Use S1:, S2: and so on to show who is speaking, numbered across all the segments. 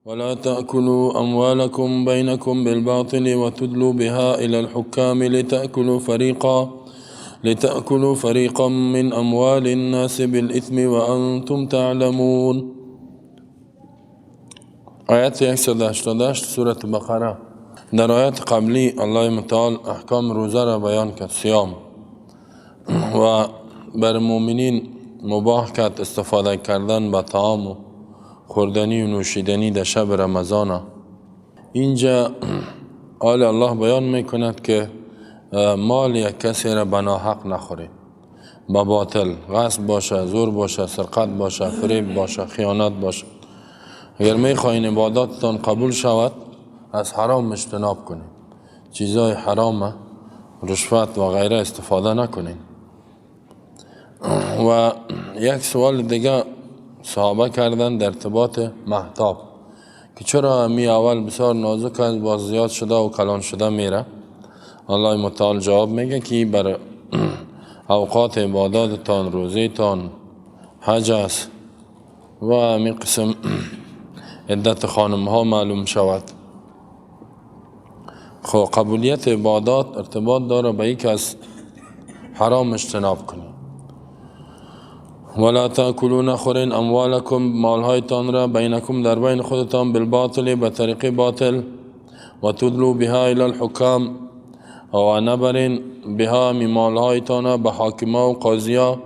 S1: ولا تأكلوا أموالكم بينكم بالباطل وتدلوا بها إلى الحكام لتأكلوا فريقا من أموال الناس بالإثم وأنتم تعلمون. آیت 188 سورة بقره. در آیت قبلی الله متعال احکام روزه را بیان کرد، صیام، و بر مؤمنین مباح کرد استفاده کردن به طعام و خوردنی و نوشیدنی در شب رمضان. اینجا آل الله بیان میکند که مال یک کسی را به ناحق نخورید، به باطل، غصب باشه، زور باشه، سرقت باشه، فریب باشه، خیانت باشه. اگر میخواین عباداتتان قبول شود از حرام اجتناب کنید، چیزای حرام، رشوت و غیره استفاده نکنید. و یک سوال دیگه صحابه کردن در ارتباط مهتاب که چرا می اول بسیار نازک است، باز زیاد شده و کلان شده میره. الله متعال جواب میگه که بر اوقات عباداتتان، روزیتان، حج است و می قسم عدت خانم ها معلوم شود. خب قبولیت عبادات ارتباط داره به یک از حرام اجتناب کنید. ولا تاکلوا نخورین اموالکم مالهایتان را بینکم در بین خودتان بالباطل به طریق باطل و تدلوا بها الی الحکام و نبرین بها می مالهایتان به حاکما و قاضیا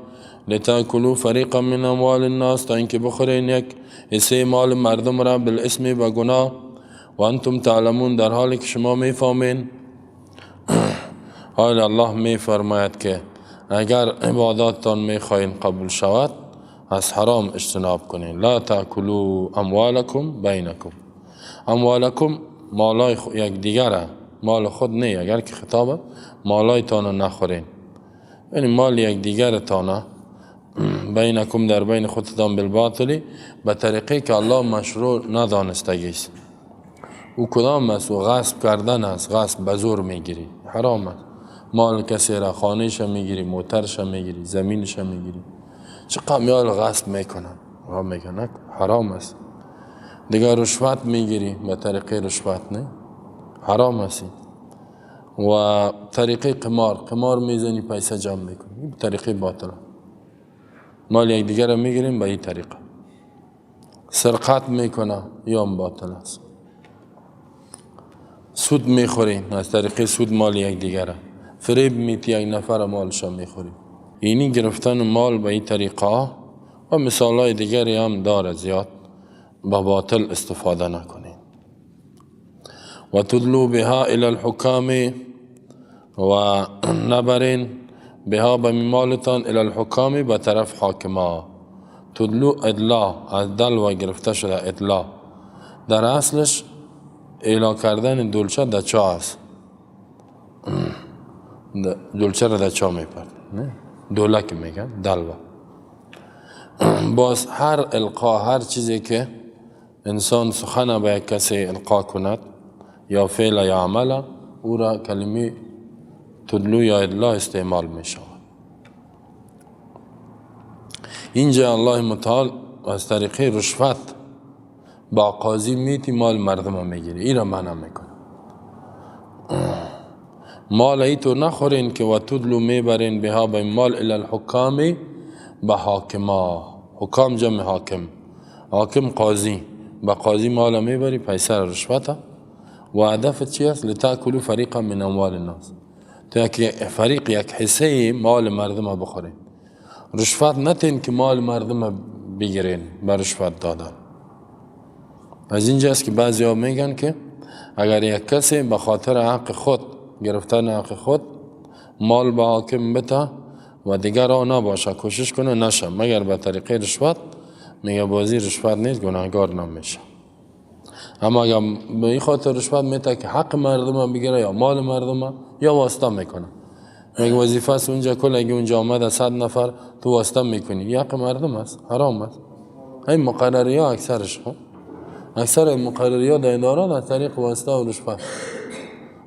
S1: لتاکلوا فریقا من اموال الناس تا اینکه بخورین یک حصه مال مردم را بالاسم و گناه و انتم تعلمون در حالی که شما میفهمین. حال الله میفرماید که اگر عباداتتان میخواین قبول شود از حرام اجتناب کنین. لا تاکلوا اموالکم بینکم، اموالکم مالای یک دیگره، مال خود نه، اگر که خطابه مالایتان نخورین، یعنی مال یک دیگرتان بینکم در بین خودتان بالباطلی به طریقی که الله مشروع ندانستگی است. او کدام است؟ او غصب کردن است، غصب به زور میگیری، حرام است. مال کسی را، خانهش میگیری، موترش میگیری، زمینش میگیری، چقدر میال غصب میکنن، میگن حرام است. دیگه رشوت میگیری به طریقه رشوت، نه، حرام است. و طریقه قمار، قمار میزنی پیسه جمع میکنی، به طریقه باطل مال یک دیگر را میگیریم به این طریقه. سرقت میکنه یا باطل است. سود میخوریم از طریقه سود مال یک دیگر، فریب میتی یک نفر مالش میخوری. اینی گرفتن مال به این طریقه و مثال های دیگری هم داره زیاد، با باطل استفاده نکنید. و تدلو بها الی الحکام و نبرین بها به مالتان الی الحکام به طرف حاکما. تدلو ادلا، از دل و گرفته شده ادلا، در اصلش اعلا کردن دولچه در چا است، دولچه را در چا میپرد، دوله که میگن دلوه. باز هر القا، هر چیزی که انسان سخن به یک کسی القا کند یا فعل یا عمل، او را کلمه تدلو یا ادلا استعمال می شود. اینجا الله متعال از طریق رشوت با قاضی میتی مال مردم میگیری، این را منع میکنه. مال ای تو نخورین که و تدلو میبرین بها به مال الی الحکام به حاکما. حکام جمع حاکم، حاکم قاضی، به قاضی مال میبری پیسه رشوت. و هدف چی است؟ لتاکلوا فریقا من اموال الناس، تا یک فریق یک حصه مال مردم بخورین. رشوت نتین که مال مردم بگیرین به رشوت دادن. از اینجاست که بعضی ها میگن که اگر یک کسی به خاطر حق خود، گرفتن حق خود، مال به حاکم بته و دیگر ها نباشه، کوشش کنه نشه، مگر به طریقه رشوت، میگه بازی رشوت نیست، گناهگار نمیشه. اما اگر به این خاطر رشوت میته که حق مردم بگیره یا مال مردم یا واسطه میکنه، میگه وظیفه است اونجا، کل اگه اونجا آمده 100 نفر تو واسطه میکنی، حق مردم است، حرام است. این مقرری ها اکثرش، خب اکثر مقرری ها در ادارات از طریق واسطه و رشوت،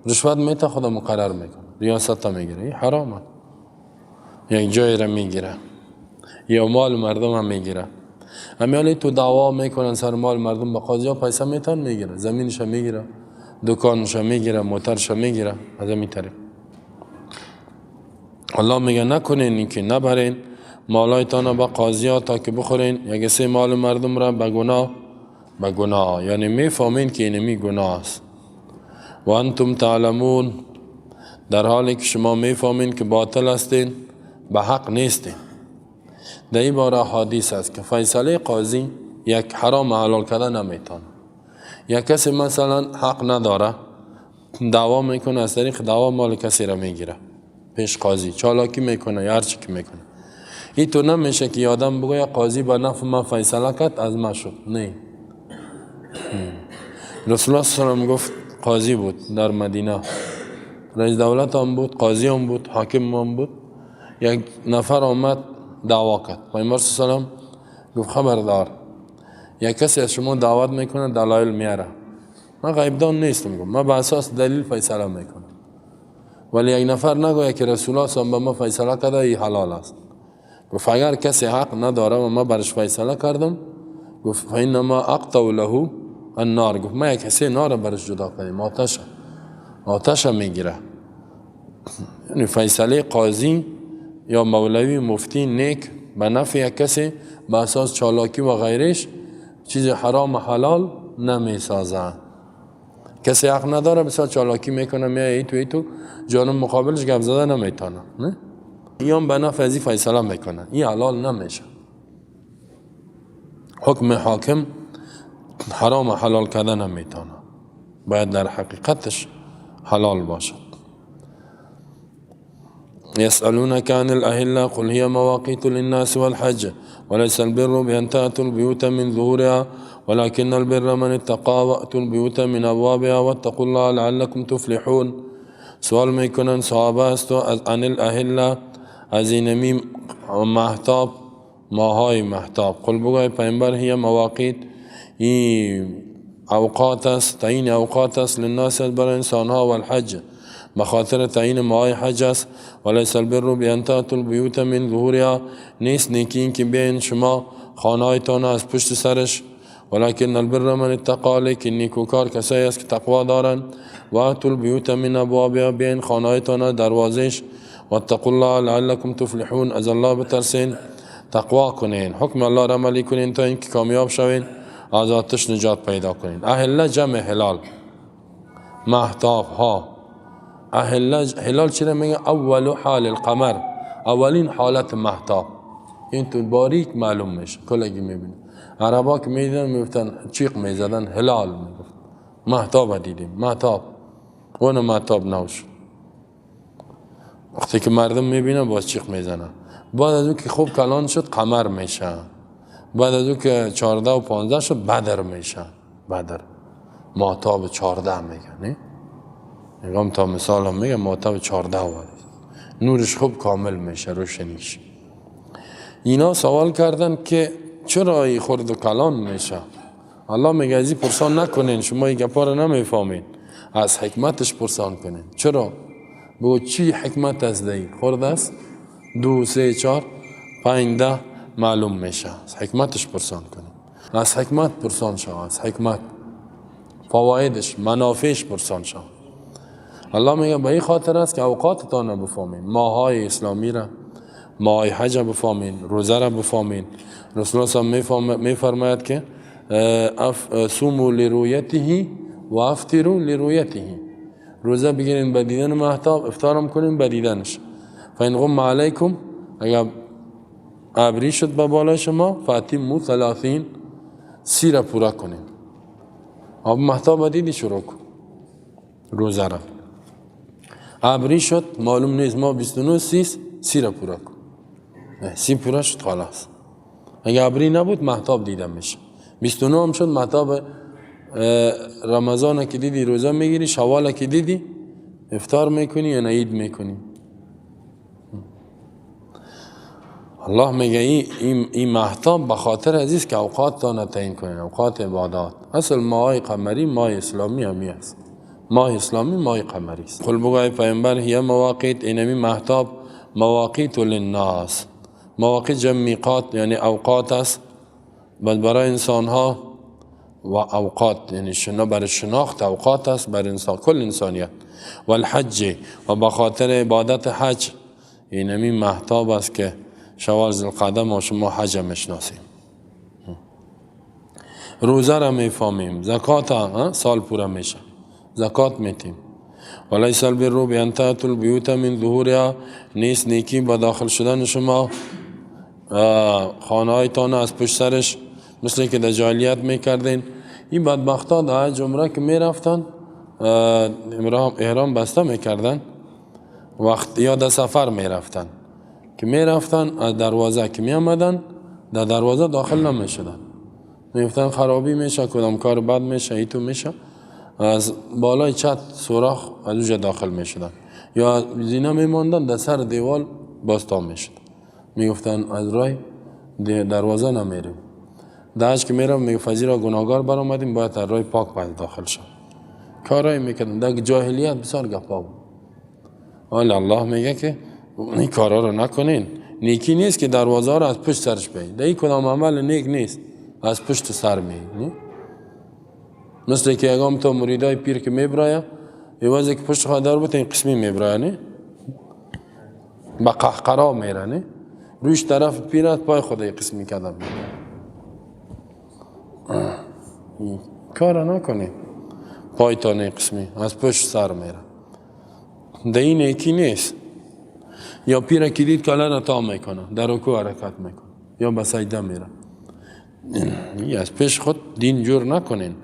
S1: رشوت میته خود مقرر میکنه، ریاست میگیره، این حرام است. یک جای را میگیره یا مال مردم هم میگیره. همیالی تو دعوا میکنن سر مال مردم، به قاضی ها پیسه میتن میگیره، زمینش میگیره، دکانش میگیره، موترش میگیره. از این طریق الله میگه نکنین این که نبرین مالایتان به قاضی ها تا که بخورین یک سه مال مردم را به گناه، به گناه، یعنی میفهمین که اینمی گناه است. و انتم تعلمون، در حالی که شما میفهمین که باطل هستین، به حق نیستین. در این باره حدیث است که فیصله قاضی یک حرام حلال کردن نمیتونه. یک کسی مثلا حق نداره، دعوا میکنه، از طریق دعوا مال کسی را میگیره پیش قاضی، چالاکی میکنه یا هر چی که میکنه. این تو نمیشه که آدم بگوید قاضی به نفع ما فیصله کرد از ما شد. نه، رسول الله صلی الله علیه و گفت، قاضی بود در مدینه، رئیس دولت هم بود، قاضی هم بود، حاکم هم بود. یک نفر آمد دعوا کرد. پیامبر صلی الله علیه و گفت خبردار، یک کسی از شما دعوت میکنه، دلایل میاره، من غیبدان نیستم، گفت من به اساس دلیل فیصله میکنم. ولی یک نفر نگوید که رسول الله صلی الله علیه و به ما فیصله کرده این حلال است. گفت اگر کسی حق نداره و ما برش فیصله کردم، گفت فانما اقطع له النار، گفت ما یک حصه نار برش جدا کردیم، آتش میگیره. یعنی فیصله قاضی یا مولوی مفتی نیک به نفع یک کسی به اساس چالاکی و غیرش چیز حرام و حلال نمیسازه. کسی حق نداره بسیار چالاکی میکنه، میای ای تو ای تو جانم مقابلش گپ زده نمیتونه، نه؟ این به نفع ازی فیصله میکنه، این حلال نمیشه. حکم حاکم حرام و حلال کردن نمیتونه، باید در حقیقتش حلال باشد. يسألونك عن الأهلة قل هي مواقيت للناس والحج وليس البر بأن تأتوا البيوت من ظهورها ولكن البر من اتقى وأتوا البيوت من أبوابها واتقوا الله لعلكم تفلحون. سوال میکنن صحابه است از عن الأهلة، از اینمی مهتاب، ماهای مهتاب. قل بگوی پیامبر هي مواقیت، این اوقات است، تعیین اوقات است، للناس برای انسانها، والحج بخاطر تعیین ماه حج است. ولیس البر بأن تأتوا البیوت من ظهورها، نیست نیکی این که بیاین شما خانهایتان از پشت سرش. ولكن البر من اتقى، لیکن نیکوکار کسایی است که تقوا دارند. و اتوا البیوت من ابوابها، بیاین خانهایتان دروازش. واتقوا الله لعلكم تفلحون، از الله بترسین، تقوا کنین، حکم الله را عملی کنین تا اینکه کامیاب شوین، از آتش نجات پیدا کنین. اهله جمع هلال، مهتاب ها. اهله هلال چرا میگه؟ اول حال القمر، اولین حالت مهتاب. این تو باریک معلوم میشه، کلگی میبینه. عربا که میدیدن میگفتن، چیق میزدن، هلال میگفت، مهتاب دیدیم، مهتاب، اون مهتاب نوش. وقتی که مردم میبینه باز چیق میزنه. بعد از اون که خوب کلان شد قمر میشه، بعد از اون که 14 و 15 شد بدر میشه، بدر مهتاب 14 میگه، نه؟ میگم تا مثال هم میگم مهتاب 14 وارد، نورش خوب کامل میشه، روشنیش. اینا سوال کردن که چرا ای خرد و کلان میشه؟ الله میگه از این پرسان نکنین، شما این گپا رو نمیفهمین، از حکمتش پرسان کنین. چرا؟ بگو چی حکمت است دی؟ خرد است، 2 3 4 5 10 معلوم میشه. از حکمتش پرسان کنین، از حکمت پرسان شو، از حکمت فوایدش منافعش پرسان شو. الله میگه به این خاطر است که اوقاتتان را بفهمین، ماهای اسلامی را، ماهای حج را بفهمین، روزه را بفهمین. رسول الله صلی الله علیه و میفرماید که صوموا لرؤیته و افطروا لرؤیته، روزه بگیرین به دیدن مهتاب، افطارم کنین به دیدنش. فإن غم علیکم، اگر ابری شد به بالای شما، فاتموا 30، 30 را پورا کنین. آب مهتاب دیدی شروع کن روزه را. ابری شد معلوم نیست، ما 29 30 را پورا کن، 30 پورا شد خلاص. اگه ابری نبود مهتاب دیدم میشه. 29 هم شد مهتاب رمضان که دیدی روزه میگیری، شوال که دیدی افطار میکنی یا عید میکنی. الله میگه این مهتاب به خاطر عزیز که اوقات تا تعیین کنین، اوقات عبادات. اصل ماه قمری ماه اسلامی همی است، ماه اسلامی ماه قمری است. قل بگوی پیامبر هی مواقیت، اینمی مهتاب مواقیت للناس، مواقیت جمع میقات یعنی اوقات است برای انسان ها و اوقات، یعنی برای شناخت اوقات است بر انسان، کل انسانیت. و الحج و بخاطر عبادت حج، اینمی مهتاب است که شوال ذوالقعده ما شما حج میشناسیم. روزه را میفهمیم، زکات سال پوره میشه، زکات میتیم. ولیس البر بان تأتوا البیوت من ظهورها، نیست نیکی با داخل شدن شما خانه هایتان از پشت سرش، مثل که در جاهلیت میکردین. این بدبختا در حج عمره که میرفتن احرام بسته میکردن وقت، یا در سفر میرفتن که میرفتن از دروازه که میامدن در دروازه داخل نمیشدن، میگفتن خرابی میشه، کدام کار بد میشه، ایتو میشه، از بالای چت سوراخ از اونجا داخل میشدن یا زینه میماندن در سر دیوال باستا میشد، میگفتن از رای دروازه نمیریم. در حج که میرم میگفت از را گناهگار برآمدیم، باید از رای پاک باید داخل شد. کارایی میکردن در جاهلیت، بسیار گپا بود. حالا الله میگه که این کارا رو نکنین، نیکی نیست که دروازه رو از پشت سرش بیایی، در این کدام عمل نیک نیست از پشت سر می. مثل که یگام تا مریدای پیر که میبرایه ایوازی که پشت خود در بود این قسمی میبرایه، نه با قهقرا میره، نه روش طرف پیرت پای خود این قسمی کردم. کار نکنی پایتان این قسمی از پشت سر میره، در این یکی نیست. یا پیر که دید کاله را تا میکنه، در رکوع حرکت میکنه یا به سجده میره. از پیش خود دین جور نکنین،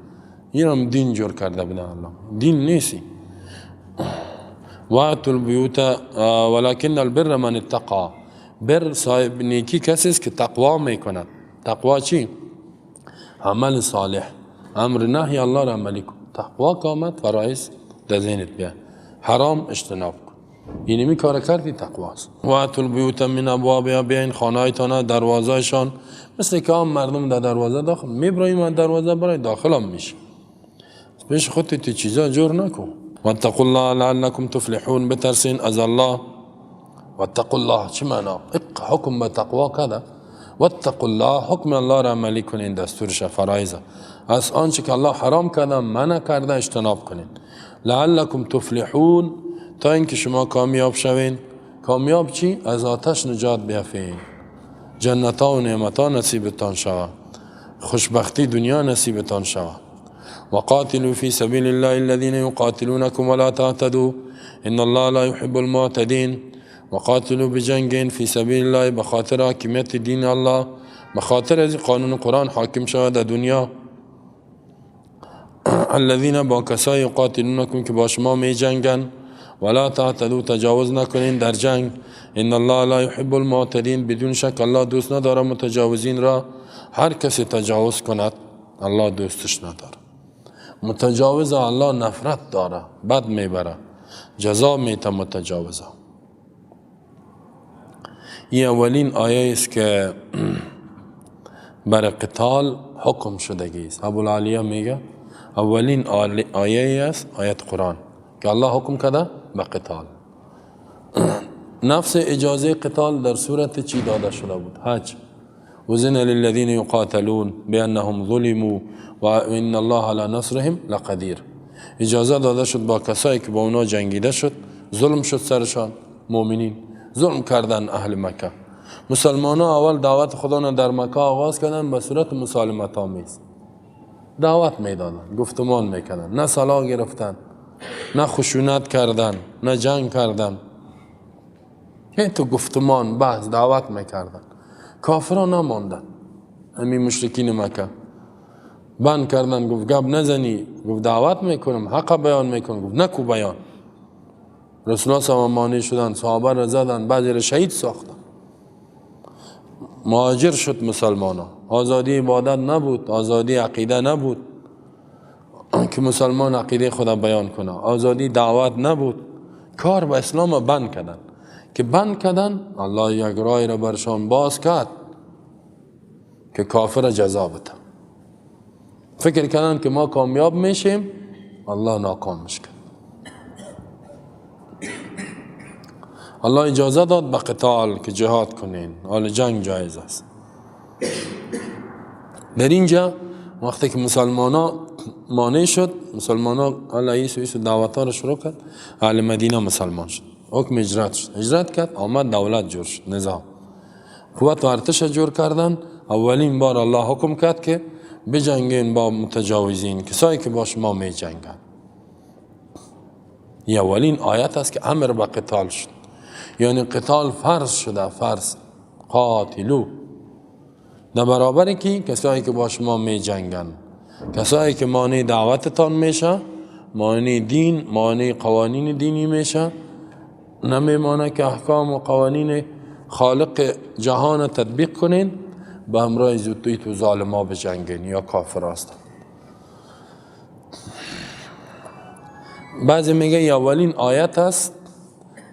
S1: این هم دین جور کرده بودن الله، دین نیستی. واتوا البیوت ولكن البر من اتقى، بر صاحب نیکی کسی است که تقوا میکند. تقوا چی؟ عمل صالح، امر نهی الله را عملی کن. تقوا که آمد فرایض در ذهنت بیا، حرام اجتناب کن، اینمی می کار کردی تقواست. واتوا البیوت من ابوابها، بیاین خانه‌هایتان دروازه‌شان، مثل که هم مردم در دروازه داخل میبراییم، از دروازه برای داخل هم میشه. پیش خودت تو چیزا جور نکن. واتقوا الله لعلکم تفلحون، بترسین از الله. واتقوا الله چه معنا؟ حکم به تقوا کده. واتقوا الله حکم الله را عملی کنین، دستورش فرایض، از آنچه که الله حرام کرده منع کرده اجتناب کنین. لعلکم تفلحون، تا اینکه شما کامیاب شوین. کامیاب چی؟ از آتش نجات بیافین، جنت ها و نعمت ها نصیبتان شود، خوشبختی دنیا نصیبتان شود. وقاتلوا في سبيل الله الذين يقاتلونكم ولا تعتدوا إن الله لا يحب المعتدين. وقاتلوا بجنگ في سبيل الله، بخاطر حاکمیت دین الله، بخاطر از قانون قرآن حاکم شود در دنیا. الذين با کسای یقاتلونکم که با شما می جنگن. ولا تعتدوا، تجاوز نکنین در جنگ. ان الله لا يحب المعتدین، بدون شک الله دوست نداره متجاوزین را. هر کسی تجاوز کند الله دوستش نداره. متجاوز الله نفرت داره، بد میبره، جزا میته متجاوزه. این اولین آیه است که بر قتال حکم شدگی است. ابوالعالیه میگه اولین آیه است، آیت قرآن که الله حکم کرده به قتال. نفس اجازه قتال در صورت چی داده شده بود؟ حج. وزن للذین یقاتلون بانهم ظلموا وان الله على نصرهم لقدیر. اجازه داده شد با کسایی که با اونا جنگیده شد، ظلم شد سرشان، مؤمنین ظلم کردن اهل مکه. مسلمان ها اول دعوت خدا را در مکه آغاز کردن به صورت مسالمت آمیز، دعوت میدادن، گفتمان میکردن، نه سلاح گرفتن، نه خشونت کردن، نه جنگ کردن، تو گفتمان، بحث، دعوت میکردن. کافران نماندن، همین مشرکین مکه بند کردن، گفت گپ نزنی، گفت دعوت میکنم، حق بیان میکنم، گفت نکو بیان. رسول الله صلی مانع شدن، صحابه را زدن، بعضی را شهید ساختن. مهاجر شد مسلمان ها. آزادی عبادت نبود، آزادی عقیده نبود که مسلمان عقیده خدا بیان کنه، آزادی دعوت نبود. کار به اسلام بند کردن، که بند کردن الله یک رای را برشان باز کرد که کافر جزا بده. فکر کردن که ما کامیاب میشیم، الله ناکامش کرد. الله اجازه داد به قتال که جهاد کنین، حال جنگ جایز است. در اینجا وقتی که مسلمان ها مانع شد، مسلمان ها علیه سویس دعوت ها را شروع کرد، اهل مدینه مسلمان شد، حکم هجرت شد، هجرت کرد، آمد دولت جور شد، نظام قوت و ارتش جور کردن. اولین بار الله حکم کرد که بجنگین با متجاوزین، کسایی که با شما می جنگن. این اولین آیت است که امر به قتال شد، یعنی قتال فرض شده، فرض قاتلو در برابر کی؟ کسایی که با شما می جنگن، کسایی که مانع دعوتتان میشه، مانع دین، مانع قوانین دینی میشه، نمیمانه که احکام و قوانین خالق جهان تطبیق کنین، به همراه زودتوی تو ظالما بجنگین یا کافر هستن. بعضی میگه اولین آیت است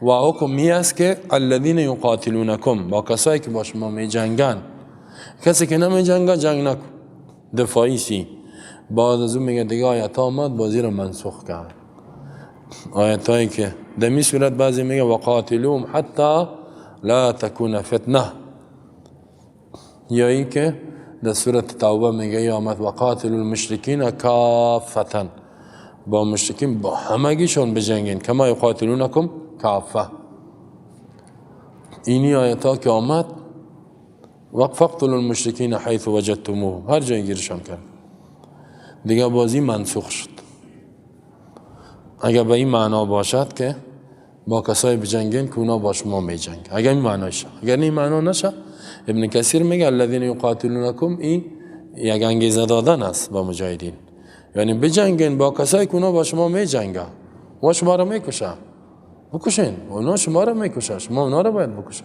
S1: و حکم می است که الذین یقاتلونکم، با کسایی که با شما می جنگن. کسی که نمی جنگه جنگ نکن، دفاعی سی. بعد از اون میگه دیگه آیت آمد بازی رو منسوخ کرد. آیت هایی که دمی صورت بعضی میگه وقاتلوهم حتی لا تکون فتنه، یا این که در سورت توبه میگه آمد وقاتلوا المشرکین کافة، با مشرکین با همگیشون بجنگین، کما یقاتلونکم کافه. اینی آیت ها که آمد وقتلوا المشرکین حیث وجدتموهم، هر جای گیرشان کرد، دیگه بازی منسوخ شد. اگر به این معنا باشد که با کسای بجنگین که اونا با شما میجنگ، اگر این معنا شه، اگر این معنا نشه، ابن کثیر میگه الذین یقاتلونکم این یک انگیزه دادن است با مجاهدین، یعنی بجنگین با کسایی که اونا با شما میجنگن و شما را میکشن، بکشین، اونا شما را میکشن، شما اونا را باید بکشن.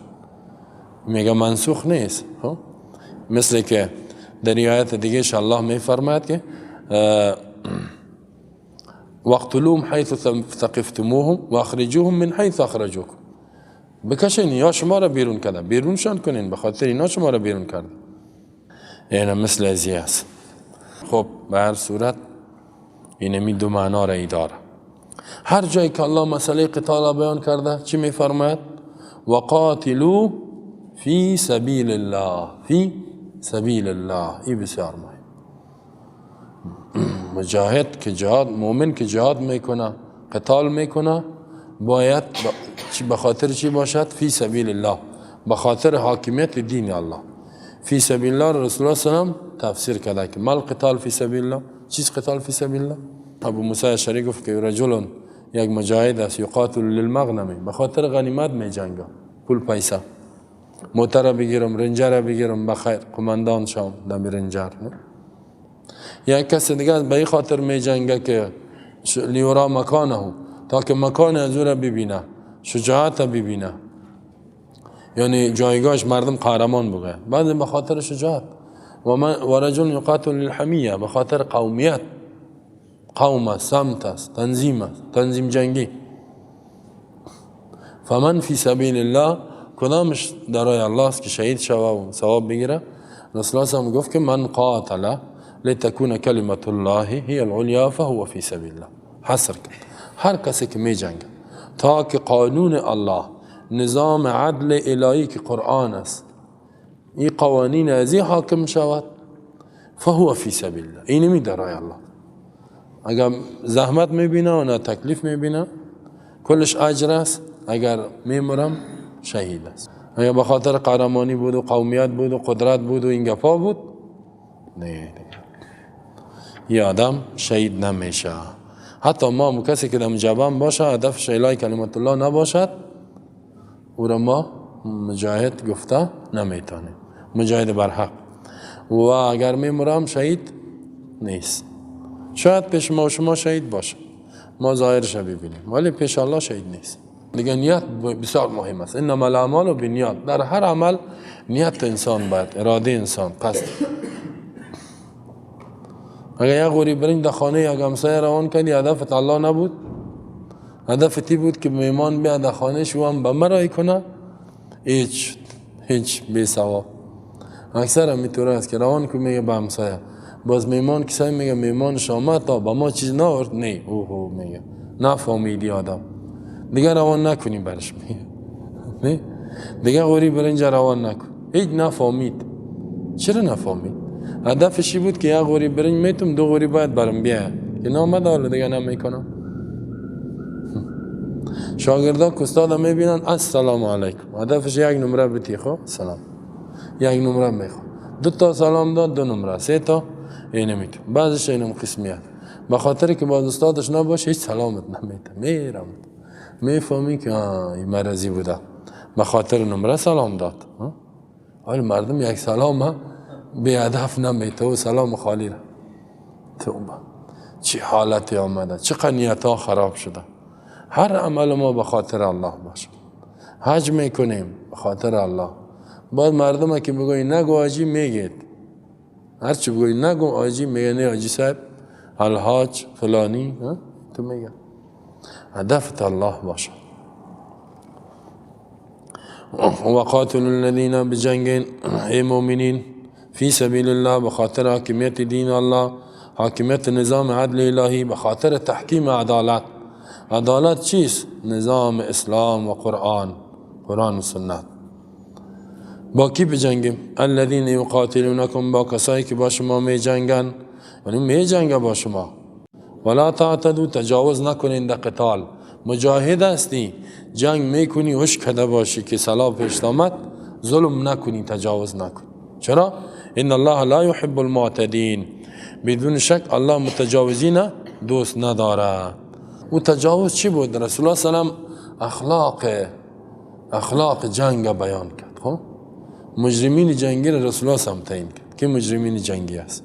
S1: میگه منسوخ نیست. مثل که در آیت دیگه الله میفرماید که واقتلوهم حیث ثقفتموهم واخرجوهم من حیث اخرجوکم، بکشین یا شما را بیرون کرده، بیرونشان کنین، به خاطر اینا شما را بیرون کرده. یعنی مثل ازی است. خب به هر صورت اینمی دو معنا را ای داره. هر جایی که الله مسئله قتال را بیان کرده چی میفرماید؟ وقاتلوا فی سبیل الله، فی سبیل الله. این بسیار مهم. مجاهد که جهاد، مؤمن که جهاد میکنه، قتال میکنه، باید به خاطر چی باشد؟ فی سبیل الله، به خاطر حاکمیت دین الله. فی سبیل الله رسول الله صلی الله علیه و سلم تفسیر کرده که مال قتال فی سبیل الله، چیز قتال فی سبیل الله؟ ابو موسی اشعری گفت که رجل، یک مجاهد است، یقاتل للمغنم، به خاطر غنیمت میجنگه، پول پیسه، موتر بگیرم، رنجر بگیرم، بخیر قماندان شام دم رنجر. یک کس دیگه به این خاطر میجنگه که لیورا مکانه، تا که مکان از او را ببینه، شجاعت ببینه، یعنی جایگاهش مردم قهرمان بگه. بعد به خاطر شجاعت. و رجل یقاتل للحمیه، به خاطر قومیت، قوم است، سمت است، تنظیم است، تنظیم جنگی. فمن فی سبیل الله، کدامش در راه الله است که شهید شوه و ثواب بگیره؟ رسول الله هم گفت که من قاتل لتكون کلمت الله هی العلیا فهو فی سبیل الله. حصر کرد هر کسی که می جنگه تا که قانون الله، نظام عدل الهی که قرآن است، این قوانین از این حاکم شود، فهو فی سبیل الله، اینمی در راه الله. اگر زحمت میبینه و نه تکلیف میبینه، کلش اجر است. اگر میمرم شهید است. اگر به خاطر قهرمانی بود و قومیت بود و قدرت بود و این گپا بود، نه، یه آدم شهید نمیشه. حتی ما کسی که در جبان باشه، هدفش اعلای کلمت الله نباشد، او را ما مجاهد گفته نمیتونیم، مجاهد برحق. و اگر میمرم شهید نیست. شاید پیش ما و شما شهید باشه، ما ظاهرش ببینیم، ولی پیش الله شهید نیست. دیگه نیت بسیار مهم است. انما الاعمال بالنیات. در هر عمل نیت انسان باید، اراده انسان، قصد. اگر یک غریب برنج در خانه یک همسایه روان کردی، هدفت الله نبود، هدف تی بود که میمان بیاد در خانه شو هم به مرای کنه، هیچ هیچ بی ثواب. اکثر هم اینطور است که روان که میگه به همسایه، باز میمان کسایی میگه میمان شامد تا با ما چیز نآورد، نه اوه میگه نفهمیدی آدم، دیگه روان نکنی برش، میگه نه دیگه غریب برنج روان نکن، هیچ نفهمید. چرا نفهمید؟ هدفش بود که یک غوری برنج میتم، دو غوری باید برم بیه که نامد، حالا دیگه نمیکنم. شاگردا که استاد میبینن السلام علیکم، هدفش یک نمره بتی، خب سلام یک نمره میخواد، دو تا سلام داد دو نمره، سه تا اینه میتون. بعضش اینم قسمیت به خاطر که باز استادش نباشه هیچ سلامت نمیته، میرم میفهمی که این مرضی بوده، به خاطر نمره سلام داد. حالا مردم یک سلام بی هدف نمیته و سلام خالی را. توبه چه حالتی آمده، چه نیت ها خراب شده. هر عمل ما به خاطر الله باشه. حج میکنیم به خاطر الله. بعد مردم که بگوی نگو آجی میگید، هرچی بگوی نگو آجی میگه، نه آجی صاحب الحاج فلانی تو میگه. هدفت الله باشه. وقاتل الذین بجنگین ای مؤمنین فی سبیل الله، به خاطر حاکمیت دین الله، حاکمیت نظام عدل الهی، به خاطر تحکیم عدالت. عدالت چیست؟ نظام اسلام و قرآن، قرآن و سنت. با کی بجنگیم؟ الذین یقاتلونکم، با کسایی که با شما می جنگن، یعنی می جنگه با شما. ولا تعتدوا، تجاوز نکنین در قتال. مجاهد هستی، جنگ میکنی، هوش کده باشی که سلاح پیش آمد، ظلم نکنی، تجاوز نکنی. چرا؟ ان الله لا یحب المعتدین، بدون شک الله متجاوزین دوست نداره. و تجاوز چی بود؟ رسول الله صلی الله علیه و اخلاق جنگ بیان کرد. خب مجرمین جنگی را رسول الله صلی تعیین کرد که مجرمین جنگی است.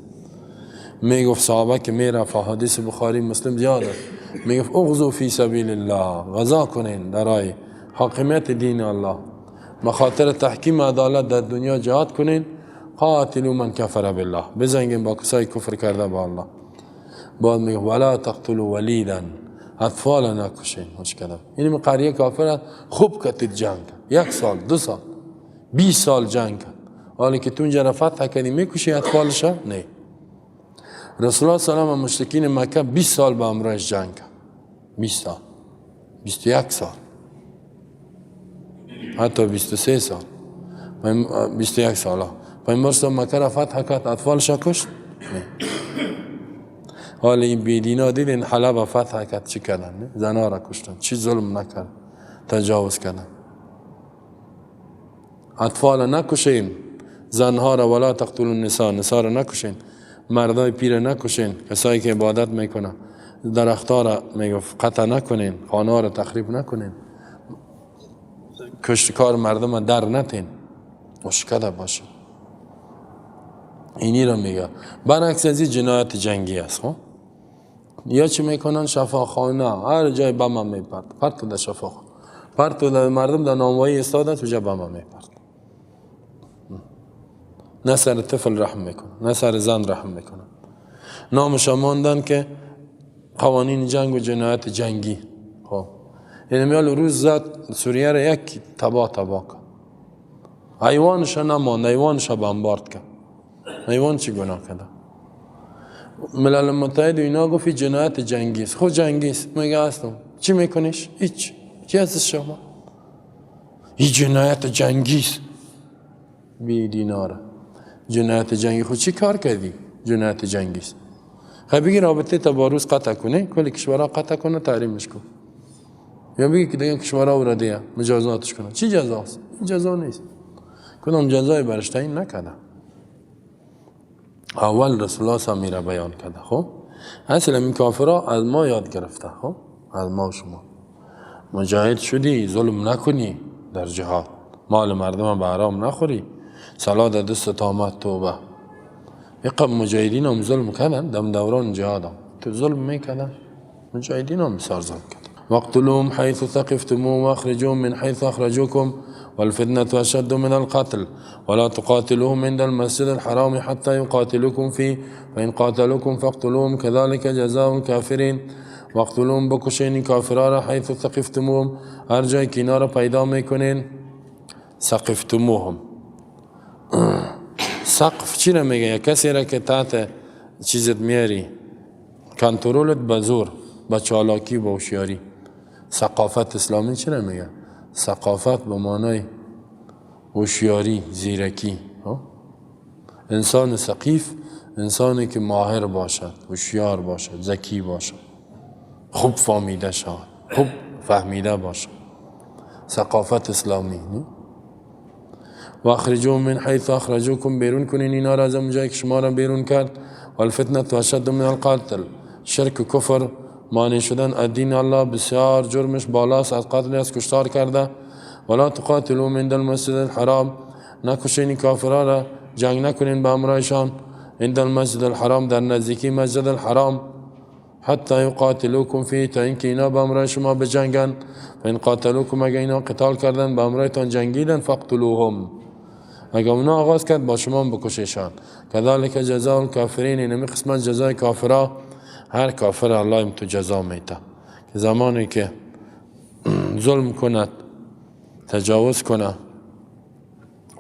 S1: میگفت صحابه که میرفت، حدیث بخاری مسلم زیاد است، میگفت اغزو فی سبیل الله، غزا کنین در راه حاکمیت دین الله، مخاطر تحکیم عدالت در دنیا جهاد کنین. قاتلوا من کفر بالله، بزنگین با کسایی کفر کرده با الله. بعد میگه ولا تقتلوا ولیدا، اطفال نکشین. مشکل این قریه کافر خوب کتید جنگ، یک سال دو سال 20 سال جنگ کرد، حالی که تو اونجا فتح کردی میکشی اطفالش؟ نه. رسول الله صلی الله علیه و مشرکین مکه 20 سال با امرایش جنگ کرد، 20 سال، 21 سال، حتی 23 سال، 21 سال. پیامبر صلی مکه را فتح کرد، اطفالش کشت؟ نه. حالا این بیدینا دیدین حلب فتح کرد چی کردن؟ زنا را کشتن، چی ظلم نکرد، تجاوز کردن. اطفال نکشین، زنها را، ولا تقتلوا النساء، نساء را نکشین، مردای پیر نکشین، کسایی که عبادت میکنن، درختها را میگفت قطع نکنین، خانه را تخریب نکنین، کشتکار مردم در نتین، مشکل باشه. اینی را میگه. برعکس از این جنایت جنگی است. خب یا چی میکنن؟ شفاخانه هر جای بم میپرد، پرت در شفاخانه، پرت در مردم در نانوایی ایستاده تو جا بم میپرد. نه سر طفل رحم میکنه، نه سر زن رحم میکنه. نامش ماندن که قوانین جنگ و جنایت جنگی. خب یعنی میال روز زد سوریه را یک تباه تباه کرد، ایوانش نماند، ایوانش بمبارد کرد. ایوان چی گناه کرده؟ ملل متحد اینا گفت جنایت جنگی است. خود جنگی است، میگه هستم. چی میکنیش؟ هیچ. چی هست شما؟ این جنایت جنگی است. بی دیناره. جنایت جنگی خود چی کار کردی؟ جنایت جنگی است. خب بگی رابطه تا با روس قطع کنه، کل کشورها قطع کنه، تحریمش کن. یا بگی که دیگه کشورها ورده مجازاتش کنه. چی جزاست؟ این جزا نیست. کدام جزای برش تعیین نکرده. اول رسول الله صلی الله علیه و بیان کرده. خب اصلا این کافرها از ما یاد گرفته. خب از ما و شما. مجاهد شدی ظلم نکنی در جهاد، مال مردم به حرام نخوری، صلاح در دست آمد توبه. یقب مجاهدین هم ظلم کردن دم دوران جهاد هم تو ظلم میکردن، مجاهدین هم بسیار ظلم کردن. واقتلوهم حيث ثقفتموهم واخرجوهم من حيث اخرجوكم والفتنة أشد من القتل ولا تقاتلوهم عند المسجد الحرام حتى يقاتلوكم فيه فإن قاتلوكم فاقتلوهم كذلك جزاء الكافرين. واقتلوهم بکشین کافرها را حيث ثقفتموهم، هر جای که اینا را پیدا میکنین. ثقفتموهم، سقف چی را میگه؟ یا کسی را که تحت چیزت میاری، کنترلت به زور، با چالاکی، با هوشیاری. ثقافت اسلامی چی را میگه؟ ثقافت به معنای هوشیاری، زیرکی. انسان ثقیف انسانی که ماهر باشد، هوشیار باشد، ذکی باشد، خوب فهمیده شود، خوب فهمیده باشد. ثقافت اسلامی. و اخرجوهم من حیث اخرجوکم، بیرون کنین اینا را از اونجایی که شما را بیرون کرد. والفتنة اشد من القتل، شرک و کفر مانع شدن از دین الله بسیار جرمش بالاست از قتل، از کشتار کرده. ولا تقاتلوا عند المسجد الحرام، نکشین کافرها را، جنگ نکنین به همراهشان. عند المسجد الحرام، در نزدیکی مسجد الحرام. حتی یقاتلوکم فیه، تا اینکه اینا به همراه شما بجنگن. فان قاتلوکم، اگه اینا قتال کردن به همراهتان جنگیدن، فاقتلوهم، اگه اونا آغاز کرد با شما بکششان. کذالک جزاء الکافرین، اینمی قسمت جزای کافرا. هر کافر الله هم تو جزا میده که زمانی که ظلم کند، تجاوز کنه.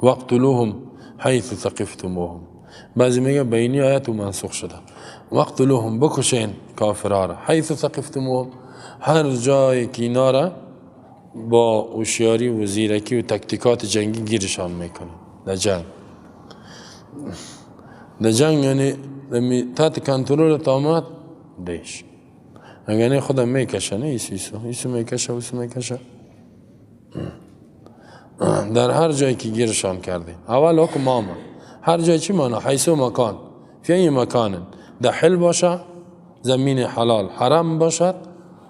S1: واقتلوهم حیث ثقفتموهم، بعضی میگه بینی آیت منسوخ شده. واقتلوهم، بکشین کافرها را، حیث ثقفتموهم، هر جایی که اینا را با هوشیاری و زیرکی و تکتیکات جنگی گیرشان میکنه در جنگ. در جنگ یعنی تحت کنترل تامد دیش، اگر نه خودم میکشه، نه ایسو ایسو میکشه، ایسو میکشه. در هر جایی که گیرشان کردین، اول حکم آمد هر جای چی مانا؟ حیث و مکان، فی ای مکان، در حل باشه زمین حلال، حرم باشد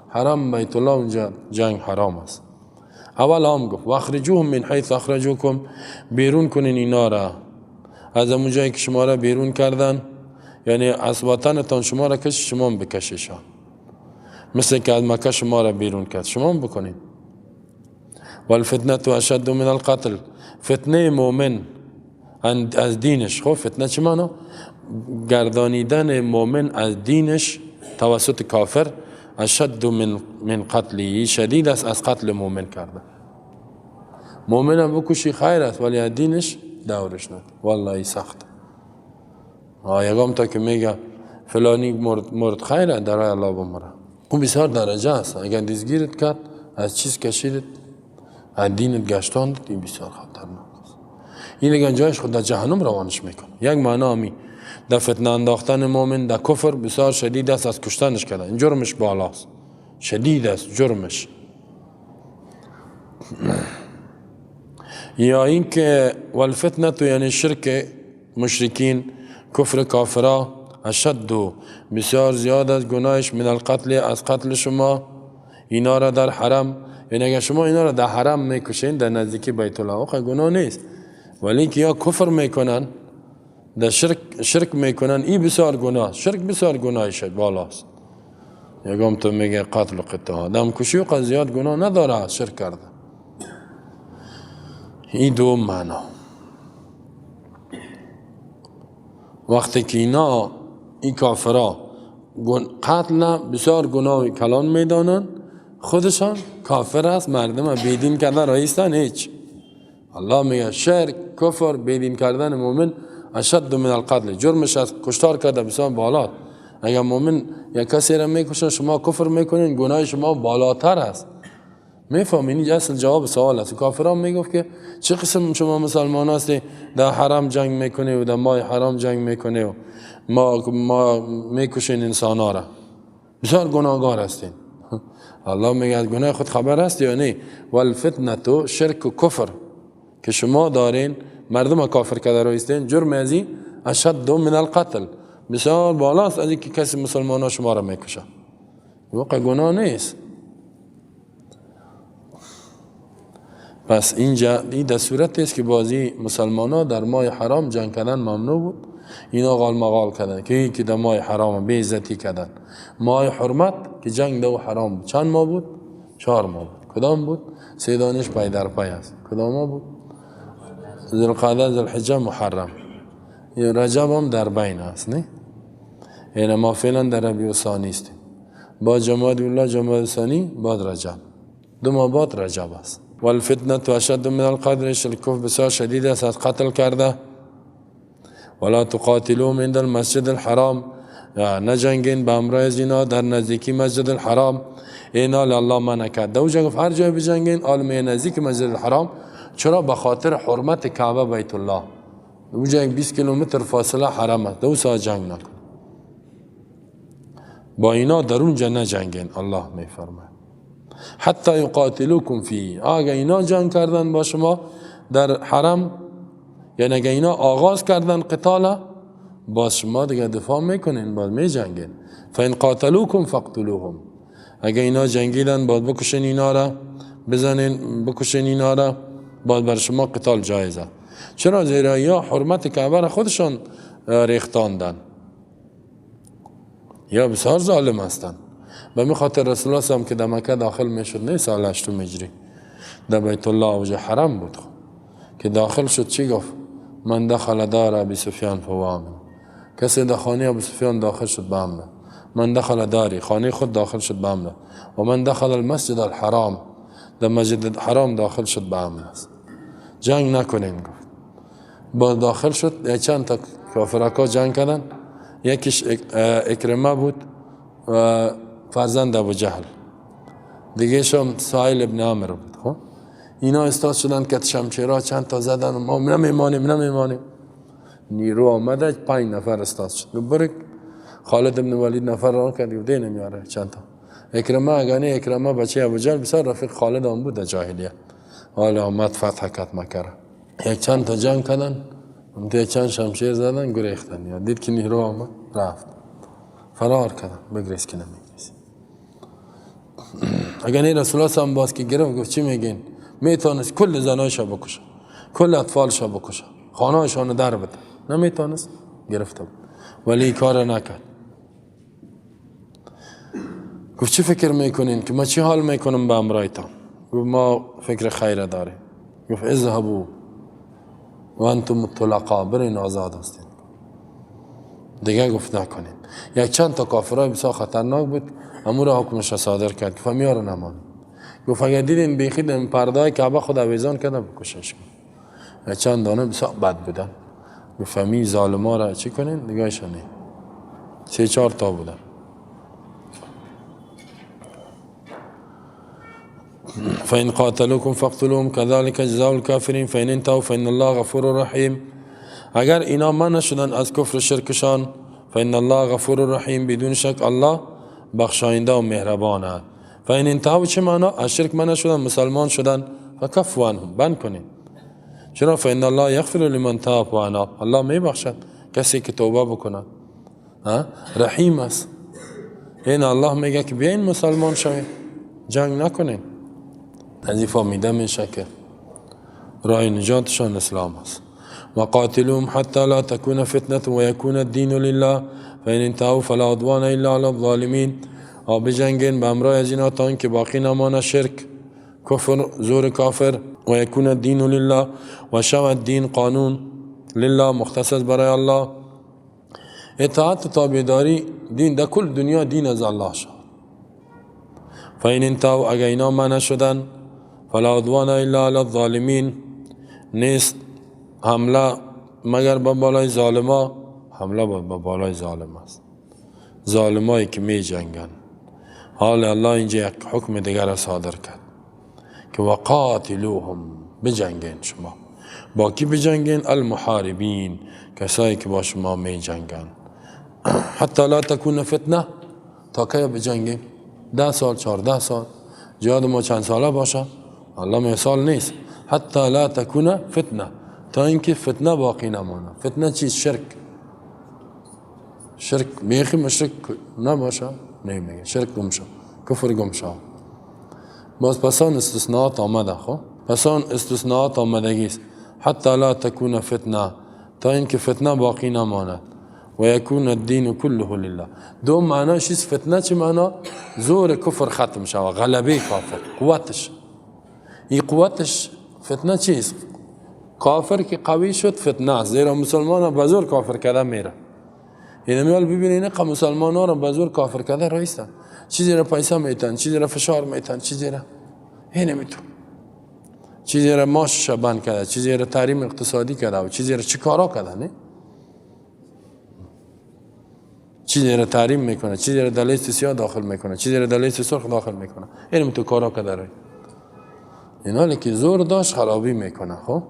S1: حرم بیت الله، اونجا جنگ حرام است. اول هم گفت واخرجوهم من حیث اخرجوکم، بیرون کنین اینا را از اون جایی که شما را بیرون کردن، یعنی از وطنتان شما را کش، شما هم بکششان، مثل که از مکه شما را بیرون کرد شما هم بکنین. والفتنة اشد من القتل، فتنه مؤمن از دینش. خب فتنه چی مانا؟ گردانیدن مؤمن از دینش توسط کافر، اشد من قتلی، شدید است از قتل مؤمن کرده. مؤمن هم بکشی خیر است، ولی از دینش دورش ند، والله سخت. یگام تا که میگه فلانی مرد خیره، در راه الله بمره. اون بسیار درجه است، اگر دستگیرت کرد از چیز کشیدت، از دینت گشتاند، این بسیار خطرناک است. این دیگه جایش خود در جهنم روانش میکنه. یک معنا همی در فتنه انداختن مؤمن در کفر بسیار شدید است از کشتنش کردن، این جرمش بالاست، شدید است جرمش. یا اینکه والفتنه یعنی شرک مشرکین، کفر کافرا، اشد بسیار زیاد از گناهش، من القتل از قتل شما اینا را در حرم. یعنی اگر شما اینا را در حرم میکشین در نزدیکی بیت الله، واقعا گناه نیست، ولی اینکه یا کفر میکنن، در شرک میکنن، این بسیار گناه، شرک بسیار گناهش بالاست. یکم تو میگه قتل و قتل، آدم کشی و زیاد گناه نداره، شرک کرده. این دو معنا. وقتی که اینا این کافرا قتل بسیار گناه کلان میدانن، خودشان کافر است، مردم بیدین کردن رئیستن هیچ. الله میگه شرک، کفر، بیدین کردن مؤمن اشد من القتل، جرمش از کشتار کرده بسیار بالا. اگر مؤمن یا کسی را میکشن شما کفر میکنین، گناه شما بالاتر است. میفهمین؟ این اصل جواب سوال است. کافران میگفت که چه قسم شما مسلمان هستی در حرم جنگ میکنی و در ماه حرام جنگ میکنی و ما میکشین انسان ها را، بسیار گناهگار هستین. الله میگه از گناه خود خبر هست یا نه؟ والفتنه شرک و کفر که شما دارین، مردم کافر کرده رو ایستین، جرم ازی اشد من القتل، بسیار بالاست از اینکه کسی مسلمان ها شما را میکشه. واقع گناه نیست. پس اینجا این در صورت است که بازی مسلمان ها در ماه حرام جنگ کردن ممنوع بود، اینا غال مغال کردن که در ماه حرام بی عزتی کردن. ماه حرمت که جنگ دو حرام بود، چند ماه بود؟ 4 ماه بود. کدام بود؟ سه دانش پای در پای است. کدام ماه بود؟ ذوالقعده، ذوالحجه، محرم. رجب هم در بین است، نه؟ یعنی ما فعلا در ربیع الثانی استیم، با جمادی الله، جمادی الثانی، بعد رجب، 2 ماه بعد رجب است. والفتنه اشد من القتل، الکفر بسیار شدید است از قتل کرده. ولا تقاتلوهم عند المسجد الحرام، نجنگین به همراه از اینا در نزدیکی مسجد الحرام. اینا الله منع کرد. دو گفت هر جای بجنگین، عالم نزدیک مسجد الحرام. چرا؟ به خاطر حرمت کعبه بیت الله. اونجا 20 کیلومتر فاصله حرم است، دو ساعت جنگ نکن با اینا، در اونجا نجنگین. الله میفرماید حتی یقاتلوکم فیه، اگه اینا جنگ کردن با شما در حرم، یعنی اگه اینا آغاز کردن قتال باز شما دیگه دفاع میکنین، باز میجنگین. فان قاتلوکم فاقتلوهم، اگه اینا جنگیدن باز بکشین اینا را، بزنین بکشین اینا را، باز بر شما قتال جایزه. چرا؟ زیرا یا حرمت کعبه را خودشان ریختاندن، یا بسیار ظالم هستند. به می خاطر رسول الله هم که در مکه داخل میشد، نه سال 8 هجری در بیت الله اوج حرم بود، که داخل شد چی گفت؟ من دخل دار ابی سفیان فهو آمن، کسی در خانه ابو سفیان داخل شد به امنه. من دخل داری، خانه خود داخل شد به امنه. و من دخل المسجد الحرام، در مسجد الحرام داخل شد به امن است. جنگ نکنین گفت. با داخل شد، چند تا کافرکا جنگ کردن، یکیش اکرمه بود و فرزند ابو جهل، دیگه شم سهیل ابن عمرو بود. خب اینا استاد شدن که شمشیرها چند تا زدن، ما نمیمانیم نمیمانیم. نیرو آمده 5 نفر استاد شد. برک خالد ابن ولید نفر را کرد، گفت نمیاره چند تا. اکرمه اگانه اکرمه بچه ابو جهل بسیار رفیق خالد هم بود در جاهلیت، حالا آمد فتح کرد مکه. یک چند تا جنگ کردن، یک چند شمشیر زدن، گریختن. یا دید که نیرو آمد رفت، فرار کردن، بگریز که نمیگریز. اگر نه رسول الله هم باز که گرفت گفت چی میگین؟ میتونست کل زنایش بکشه، کل اطفالش بکشه، خانه‌شان در بده، نمیتونست، گرفته بود ولی کار نکرد. گفت چی فکر میکنین که ما چی حال میکنم به امرایتان؟ گفت ما فکر خیر داریم. گفت اذهبوا و انتم الطلقاء، برین آزاد هستین. دیگه گفت نکنین. یک چند تا کافرای بسیار خطرناک بود، امور حکمش صادر کرد، گفت میاره نمان. گفت اگر دیدین بیخی در پرده کعبه خود آویزان کرده بکشش کن. یک چند دانه بسیار بد بودن، گفت می ظالما را چی کنین؟ دیگه نه، 3-4 تا بودن. فإن قاتلوكم فاقتلوهم كذلك جزاء الكافرين فإن انتهوا فإن الله غفور رحیم. اگر اینا منع شدن از کفر و شرکشان، فإن الله غفور رحیم، بدون شک الله بخشاینده و مهربان است. فإن انتهوا چه معنا؟ از شرک منع شدن، مسلمان شدن، فکفوا عنهم، بند کنین. چرا؟ فإن الله یغفر لمن تاب و اناب، الله میبخشد کسی که توبه بکنه، رحیم است. این الله میگه که بیاین مسلمان شوین، جنگ نکنین. از این فهمیده میشه که راه نجاتشان اسلام است. و قاتلوهم حتی لا تكون فتنة و یکون الدین لله فإن انتهوا فلا عدوان الا علی الظالمین. بجنگین به امرای از اینا تا اینکه باقی نمانه شرک، کفر، زور کافر. و یکون الدین لله، و شود دین قانون لله، مختص برای الله. اطاعت و تابعداری دین در کل دنیا دین از الله شد. فإن انتهوا، اگر اینا منع شدن، فلا عدوان الا علی الظالمین، نیست حمله مگر به بالای ظالما. حمله به بالای ظالم است، ظالمایی که می جنگن. حال الله اینجا یک حکم دیگر را صادر کرد که وقاتلوهم، بجنگین شما. با کی بجنگین؟ المحاربین، کسایی که با شما می جنگن. حتی لا تکون فتنه، تا کی بجنگیم؟ 10 سال، 14 سال، جهاد ما چند ساله باشه؟ الله مثال نیست. حتی لا تکون فتنه، تا اینکه فتنه باقی نمانه. فتنه چیست؟ شرک. شرک بیخی مشرک نباشه، نمیگه شرک گم شد، کفر گم شد. باز پسان استثناءات آمده. خب پسان استثناءات آمدگی است. حتی لا تکون فتنه، تا اینکه فتنه باقی نماند. و یکون الدین كله لله. دو معناش است. فتنه چه معنا؟ زور کفر ختم شود، غلبه کافر، قوتش. این قوتش فتنه چیست؟ کافر که قوی شد فتنه است، زیرا مسلمان به زور کافر کرده میره. یعنی میال ببینید اینقدر مسلمان ها رو به زور کافر کرده رایستن، چیزی را پیسه میتن، چیزی را فشار میتن، چیزی را نمیتون، چیزی را ماشش بند کرده، چیزی را تحریم اقتصادی کرده و چیزی را چی کارا کرده، نه؟ چیزی را تحریم میکنه، چیزی را در لیست سیاه داخل میکنه، چیزی را در لیست سرخ داخل میکنه. این تو کارا کرده. این حالی که زور داشت خرابی میکنه. خب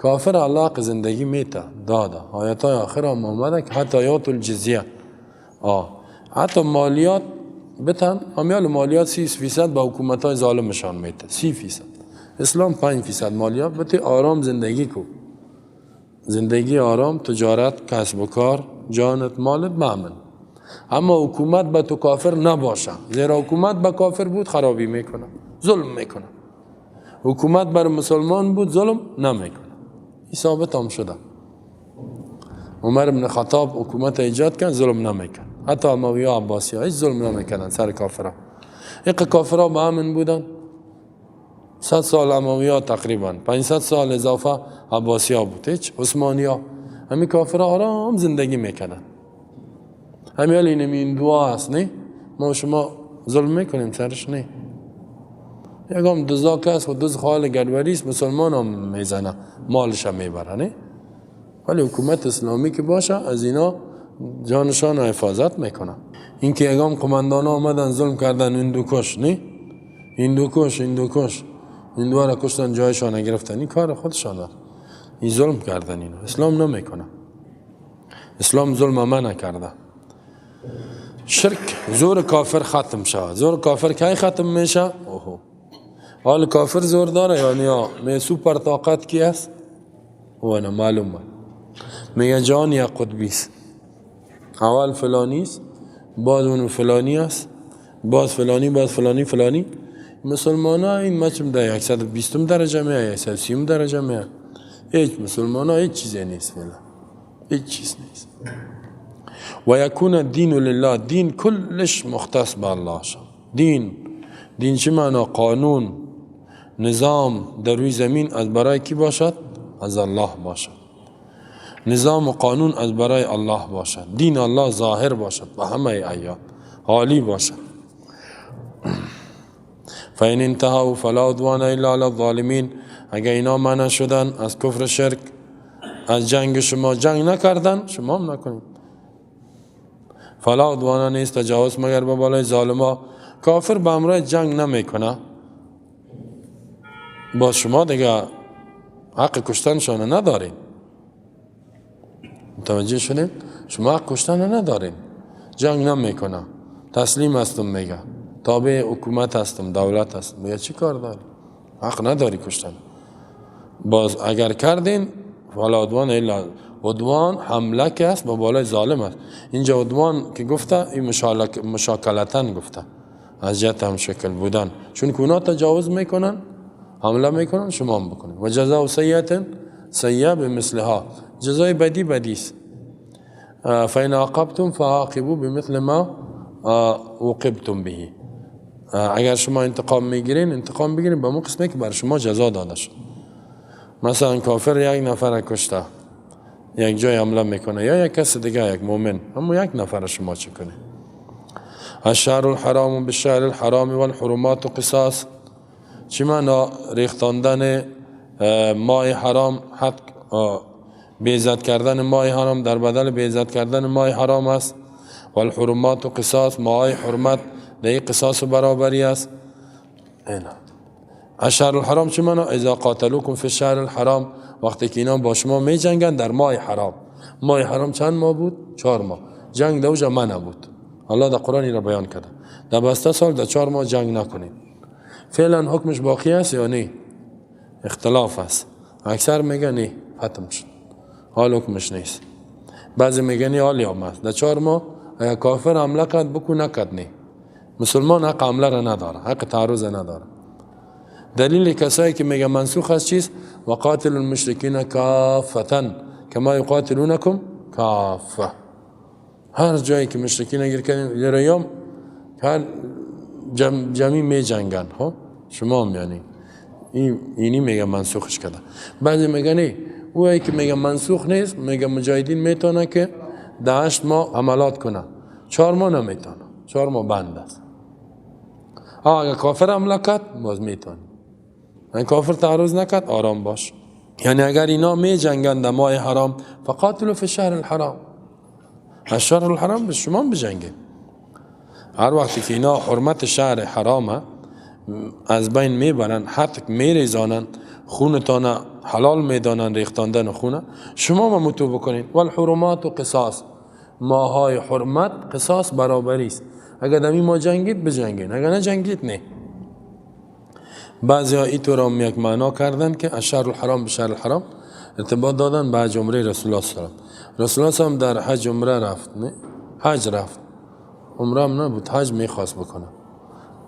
S1: کافر الله حق زندگی میته داده. آیت های آخر هم آمده که حتی یات الجزیه، حتی مالیات بتن، امیال مالیات 30% به حکومت های ظالمشان میته، 30%. اسلام 5% مالیات بته، آرام زندگی کو، زندگی آرام، تجارت، کسب و کار، جانت، مالت مامن. اما حکومت به تو کافر نباشه، زیرا حکومت به کافر بود خرابی میکنه، ظلم میکنه. حکومت بر مسلمان بود ظلم نمیکنه. این ثابت هم شده. عمر بن خطاب حکومت ایجاد کرد، ظلم نمیکرد. حتی اموی ها، عباسی ها هیچ ظلم نمیکردن سر کافرها. اینقدر کافرها به امن بودن. 100 سال اموی ها تقریبا، 500 سال اضافه عباسی ها بود، هیچ عثمانی ها همین کافرها آرام زندگی میکردن. همین حال اینمی دعا هست، نه؟ ما شما ظلم میکنیم سرش، نه؟ یکم دزا کس و دز خال گدوریست، مسلمان هم میزنه، مالش هم میبره، نه؟ ولی حکومت اسلامی که باشه از اینا جانشان حفاظت میکنه. اینکه یکم قماندان آمدن ظلم کردن، این دو کش، نه؟ این دو کش، این دو کش، این دو را کشتن، جایشان گرفتن، این کار خودشان است. این ظلم کردن، اینا اسلام نمیکنه. اسلام ظلم منع کرده. شرک، زور کافر ختم شود. زور کافر کی ختم میشه؟ اوه، حال کافر زور داره یعنی می سوپر طاقت کی است؟ و نه معلومه. میگه جان یا قطبی است. اول فلانی است، بعد اون فلانی است، باز فلانی، باز فلانی، فلانی. مسلمان ها این مچم در 120 درجه میه، 130 درجه میه. هیچ مسلمان ها هیچ چیزی نیست، فعلا هیچ چیز نیست. و یکون الدین لله، دین کلش مختص به الله شد. دین، دین چه معنا؟ قانون، نظام در روی زمین از برای کی باشد؟ از الله باشد. نظام و قانون از برای الله باشد. دین الله ظاهر باشد به همه ایام، عالی باشد. فإن انتهوا فلا عدوان الا علی الظالمین. اگر اینا منع شدن از کفر شرک، از جنگ شما جنگ نکردن، شما هم نکنید. فلا عدوان نیست تجاوز مگر به بالای ظالما. کافر به امرای جنگ نمیکنه، با شما دیگه حق کشتنشان ندارین. متوجه شدین؟ شما حق کشتن ندارین. جنگ نمیکنه، تسلیم هستم میگه، تابع حکومت هستم، دولت هستم. میگه چی کار داری؟ حق نداری کشتن. باز اگر کردین فلا عدوان الا، عدوان حمله که است با بالای ظالم است. اینجا عدوان که گفته این مشاکلتن گفته، از جهت هم شکل بودن، چون که اونا تجاوز میکنن، حمله میکنن، شما هم بکنید. و جزاء سیئة سیئة بمثلها، جزای بدی بدی است. فإن عاقبتم فعاقبوا بمثل ما عوقبتم به. اگر شما انتقام میگیرین، انتقام بگیرین به مو قسمه که بر شما جزا داده شد. مثلا کافر یک نفر کشته، یک جای حمله میکنه، یا یک کس دیگه، یک مؤمن، اما یک نفر شما چه کنه؟ الشهر الحرام بالشهر الحرام والحرمات قصاص. چی معنا؟ ریختاندن ماه حرام، حد بیعزت کردن ماه حرام در بدل بیعزت کردن ماه حرام است. والحرمات قصاص، ماه حرمت در قصاص و برابری است. اینا الشهر الحرام چی معنا؟ اذا قاتلوکم فی الشهر الحرام، وقتی که اینا با شما می جنگن در ماه حرام. ماه حرام چند ماه بود؟ 4 ماه. جنگ دوجا منع بود. الله در قرآن را بیان کرده. در بسته سال در 4 ماه جنگ نکنید. فعلا حکمش باقی است یا نه؟ اختلاف است. اکثر میگن نه، ختم شد، حال حکمش نیست. بعضی میگن حال یا است. در 4 ماه اگر کافر حمله کرد بکو، نکرد نه. مسلمان حق حمله را نداره، حق تعرض نداره. دلیل کسایی که میگن منسوخ است چیست؟ وقاتل المشرکین کافة کما یقاتلونکم کافة. هر جایی که مشرکین گیر کردن یریام هر جمعی می جنگن، خب شما هم یعنی اینی میگه منسوخش کرده. بعضی میگن نه، اویی که میگه منسوخ نیست، میگه مجاهدین میتونه که در 8 ماه عملات کنه، 4 ماه نمیتونه، 4 ماه بند است. اگر کافر حمله کرد باز میتونه، اگر کافر تعرض نکرد آرام باش. یعنی اگر اینا می جنگن در ماه حرام، فقاتلوا فی الشهر الحرام، الشهر الحرام به شما بجنگید. هر وقتی که اینا حرمت شهر حرامه از بین میبرن، حتی میریزانن، خونتان حلال میدانن ریختاندن خونه، شما ممتو بکنین. والحرمات قصاص، ماهای حرمت قصاص برابری است. اگر دمی ما جنگید بجنگین، اگر نه جنگید نه. بعضی ها ایتو را یک معنا کردن که الشهر الحرام به شهر الحرام ارتباط دادن به حج عمره رسول الله صلی الله علیه و رسول الله در حج عمره رفت، نه حج رفت، عمره هم نبود، حج میخواست بکنه،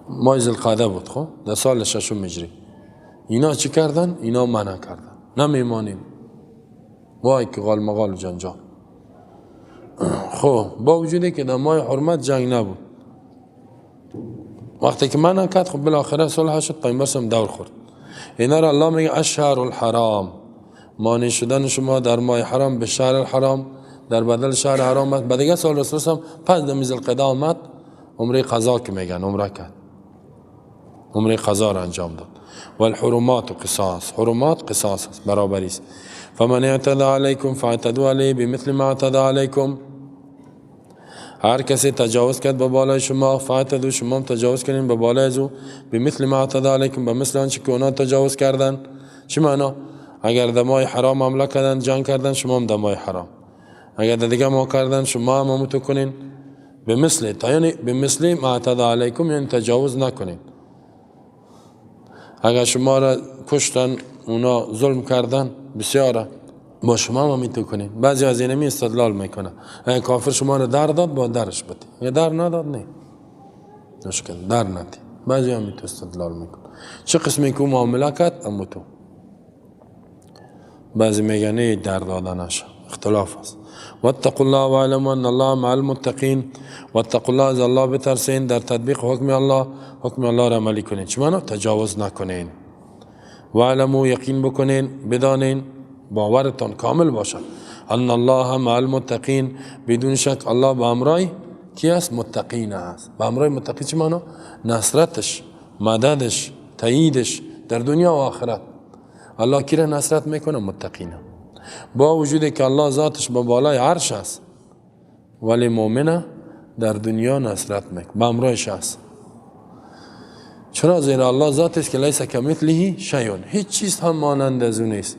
S1: ماه ذوالقعده بود، خب در سال ششم هجری. اینا چی کردن؟ اینا منع کردن، نمیمانیم، وای که غال مغال و جنجال. خب با وجودی که در ماه حرمت جنگ نبود، وقتی که منع کرد خب بالاخره صلح شد، پیامبر هم دور خورد. اینا را الله میگه الشهر الحرام، مانع شدن شما در ماه حرام به شهر الحرام در بدل شهر حرام است. بعد دیگه سال رسول الله پس در ذوالقعده آمد، عمره قضا که میگن عمره کرد، عمره قضا را انجام داد. والحرمات قصاص، حرمات قصاص است، برابری است. فمن اعتدى علیکم فاعتدوا علیه بمثل ما اعتدى علیکم، هر کسی تجاوز کرد به بالای شما فاعتدوا، شما هم تجاوز کنین به بالای از او، بمثل ما اعتدى علیکم، به مثل آنچه که اونا تجاوز کردن. چی معنا؟ اگر دمای حرام حمله کردن جنگ کردن، شما هم دمای حرام، اگر دیگه ما کردن شما هم همونطور کنین، به مثل، تا یعنی به مثل ما اعتدى علیکم، یعنی تجاوز نکنین. اگر شما را کشتن اونا ظلم کردن بسیاره، با شما هم میتو کنین. بعضی از اینمی استدلال میکنه، اگر کافر شما را در داد با درش بده، اگر در نداد نه مشکل در ندی. بعضی هم میتو استدلال میکنه، چه قسمی که معامله کرد اما تو. بعضی میگن نه در دادنش اختلاف است. واتقوا الله واعلموا ان الله مع المتقین، واتقوا الله، از الله بترسین در تطبیق حکم الله، حکم الله را عملی کنین. چه معنا؟ تجاوز نکنین. واعلموا، یقین بکنین، بدانین، باورتان کامل باشد، ان الله مع المتقین، بدون شک الله به همراه کی است؟ متقین است. به همراه متقین چه معنا؟ نصرتش، مددش، تاییدش در دنیا و آخرت. الله کی را نصرت میکنه؟ متقین. با وجودی که الله ذاتش به بالای عرش است، ولی مؤمنه در دنیا نصرت میکنه، به همراهش است. چرا؟ زیرا الله ذات است که لیس کمثله شیء، هیچ چیز هم مانند از او نیست.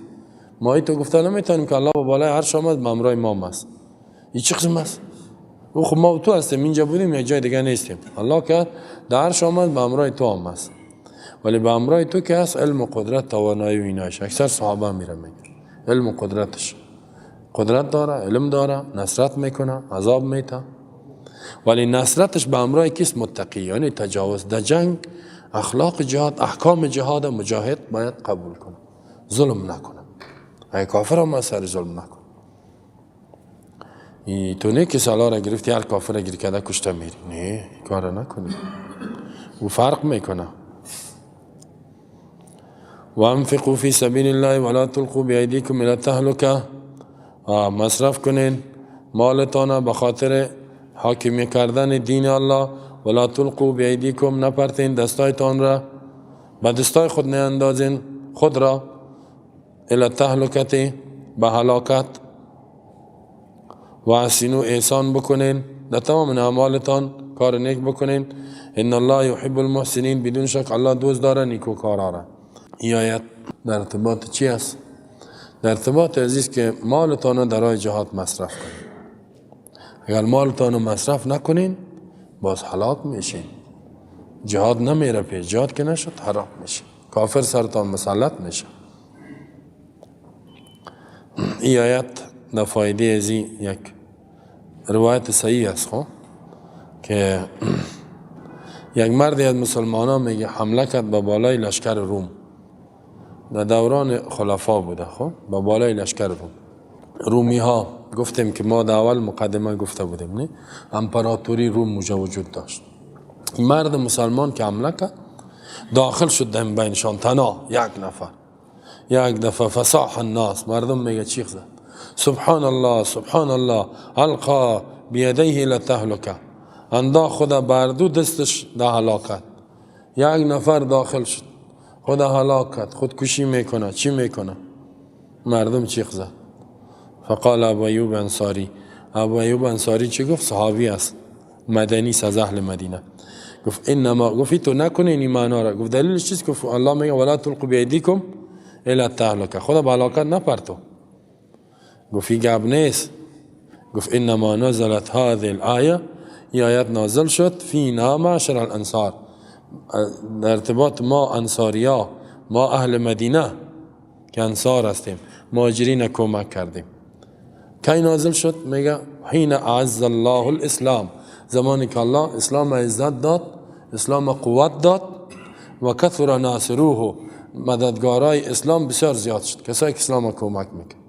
S1: ما تو گفته نمیتونیم که الله به بالای عرش آمد به همراه ما است. این چه قسم است؟ او خب ما و تو هستیم، اینجا بودیم، یک جای دیگه نیستیم. الله که در عرش آمد به همراه تو هم است، ولی به همراه تو که هست علم و قدرت، توانایی و اینایش. اکثر صحابه میره میگه علم و قدرتش، قدرت داره، علم داره، نصرت میکنه، عذاب میته، ولی نصرتش به همراه کیست؟ متقی. یعنی تجاوز در جنگ، اخلاق جهاد، احکام جهاد مجاهد باید قبول کنه، ظلم نکنه. اگه کافر هم سر ظلم نکنه. تو نه که سالا را گرفتی هر کافر را گیر کرده کشته میری، نه کار نکنی، او فرق میکنه. وانفقوا فی سبیل الله ولا تلقوا بایدیکم الی التهلکه، مصرف کنین مالتان به خاطر حاکمی کردن دین الله. ولا تلقوا بایدیکم، نپرتین دستایتان را، به دستای خود نیندازین خود را، الی التهلکه، به هلاکت. و احسنوا، احسان بکنین در تمام اعمالتان، کار نیک بکنین. ان الله یحب المحسنین، بدون شک الله دوست داره نیکوکارا را. این آیت در ارتباط چی است؟ در ارتباط عزیز که مالتان در راه جهاد مصرف کنین. اگر مالتان مصرف نکنین باز هلاک میشین، جهاد نمیره پیش، جهاد که نشد هلاک میشه، کافر سرتان مسلط میشه. این آیت در فایده ازی یک روایت صحیح است، خب که یک مردی از مسلمانان میگه حمله کرد به بالای لشکر روم، در دوران خلفا بوده، خب به بالای لشکر روم. رومی ها گفتیم که ما در اول مقدمه گفته بودیم نه، امپراتوری روم وجود داشت. مرد مسلمان که حمله کرد داخل شد در بینشان، تنها یک نفر، یک دفعه فصاح الناس، مردم میگه چیخ زد، سبحان الله سبحان الله، القا بیدیه الی التهلکه، انداخت خدا بر دو دستش در هلاکت. یک نفر داخل شد، خدا هلاک کرد، خودکشی میکنه، چی میکنه؟ مردم چیخ زد. فقال ابو ایوب انصاری، ابو ایوب انصاری چی گفت؟ صحابی است، مدنی است، از اهل مدینه. گفت انما، گفت تو نکنی این معنا را. گفت دلیلش چیست؟ گفت الله میگه ولا تلقوا بایدیکم الی التهلکه، خدا به هلاکت نپرتو. گفت این گپ نیست. گفت انما نزلت هذه الآیه، این آیت نازل شد فینا معشر الانصار، در ارتباط ما انصاریا، ما اهل مدینه که انصار هستیم، مهاجرین کمک کردیم. کی نازل شد؟ میگه حین اعز الله الاسلام، زمانی که الله اسلام عزت داد، اسلام قوت داد، و کثر ناصروه، مددگارای اسلام بسیار زیاد شد، کسایی که اسلام کمک میکرد.